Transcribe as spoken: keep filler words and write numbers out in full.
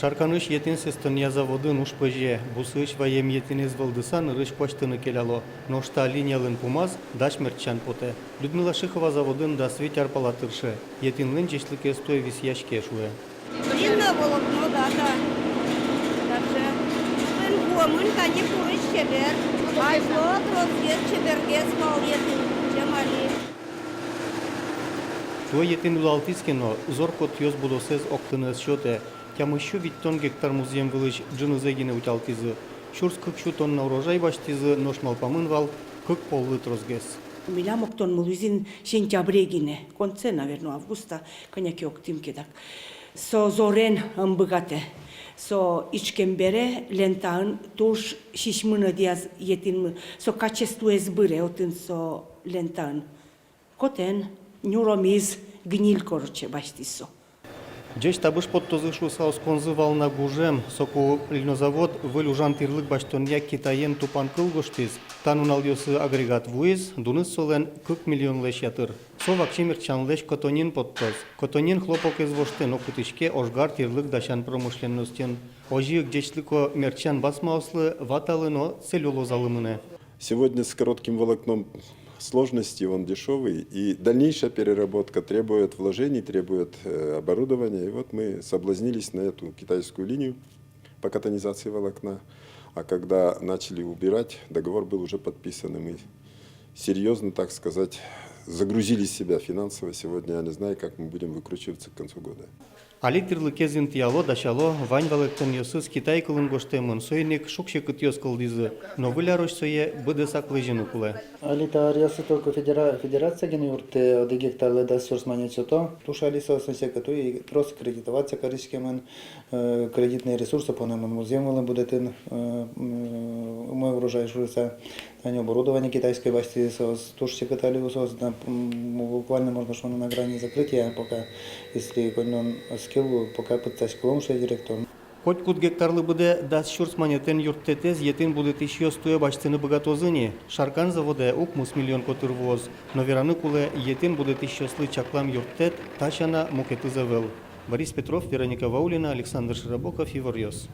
Шарканысь етӥн сэстонъя заводын уж пӧзе. Бусыысь ваем етӥнэз вӧлдыса нырысь куасьтыны келяло. Нош та линиялэн пумаз дась мертчан потэ. Людмила Шихова заводын дас вить ар пала тырше. Етӥнлэн ӟечлыкез туэ висъяське, шуэ. Длинное волокно, да, да. Также пын вуэмын, тани курысь, чебер. Азьло тросгес, чебергес вал етӥн, чем али. Туэ етӥн удалтӥз ке но, зор-котъёс будосэз октыны ӧз сётэ. Тямыссю витьтон гектар музъем вылысь ӝынызэ гинэ утялтӥзы. Сюрс кык сю тонна урожай басьтӥзы, нош малпамын вал кык поллы тросгес. Милям октонмы луиз ини сентябре гинэ, конце, наверно, августа, кӧня ке октӥм ке дак. Со зорен ӧм быгатэ. Со ичкем бере лентаын туж сисьмыны ӧдъяз етӥнмы, со качествоез быре отын со лентаын. Котэн, нюромиз, гниль, короче, басьтӥз со. Ӟеч табыш поттозы шуыса осконзы вал на гужем. Соку льнозавод выль ужан тӥрлык басьтонъя Китаен тупан кыл гожтӥз. Та нуналъёсы агрегат вуиз, дуныз солэн кык миллионлэсь ятыр. Со вакчи мертчанлэсь котонин поттоз. Котонин хлопокез воштэ но кутӥське ожгар тӥрлык дасян промышленностьын. Озьы ик ӟечлыко мертчан басмаослы, ваталы но целлюлозалы мынэ. Сегодня с коротким волокном сложности, он дешёвый, и дальнейшая переработка требует вложений, требует, э, оборудования. И вот мы соблазнились на эту китайскую линию по катонизации волокна. А когда начали убирать, договор был уже подписан, и мы серьёзно, так сказать, загрузили себя финансово. Сегодня я не знаю, как мы будем выкручиваться к концу года. Али тӥрлыкез интыяло, дасяло, вань валэктонъёсыз китай кылын гожтэмын, соин ик шуг-секытъёс кылдӥзы, но выль арозь сое быдэсак лэзьыны кулэ. Али та аръёсы только федера-, федерация гинэ юрттэ, одӥг гектарлы дас сюрс манет сёто. Туж али соосын секыт уй, и трос кредитоваться кариськемын, э, кредитные ресурсы понэмын музъем вылын будэтыны, э, м, умой урожай шуыса. Тани оборудование китайское басьтӥзы соос, туж секыт али соос, да, м, буквально можно шуыны на грани закрытия пока, если коньдон ӧз ке лу, пока пытсаськылом, шуэ директор. Котькуд гектарлы быдэ дас сюрс манетэн юрттэтэз етӥн будэтӥсьёс туэ басьтыны быгатозы ни. Шаркан заводэ укмыс миллион котыр вуоз, но вераны кулэ, етӥн будэтӥсьёслы чаклам юрттэт та сяна мукетыз ӧвӧл. Борис Петров, Вероника Ваулина, Александр Широбоков, «Иворъёс».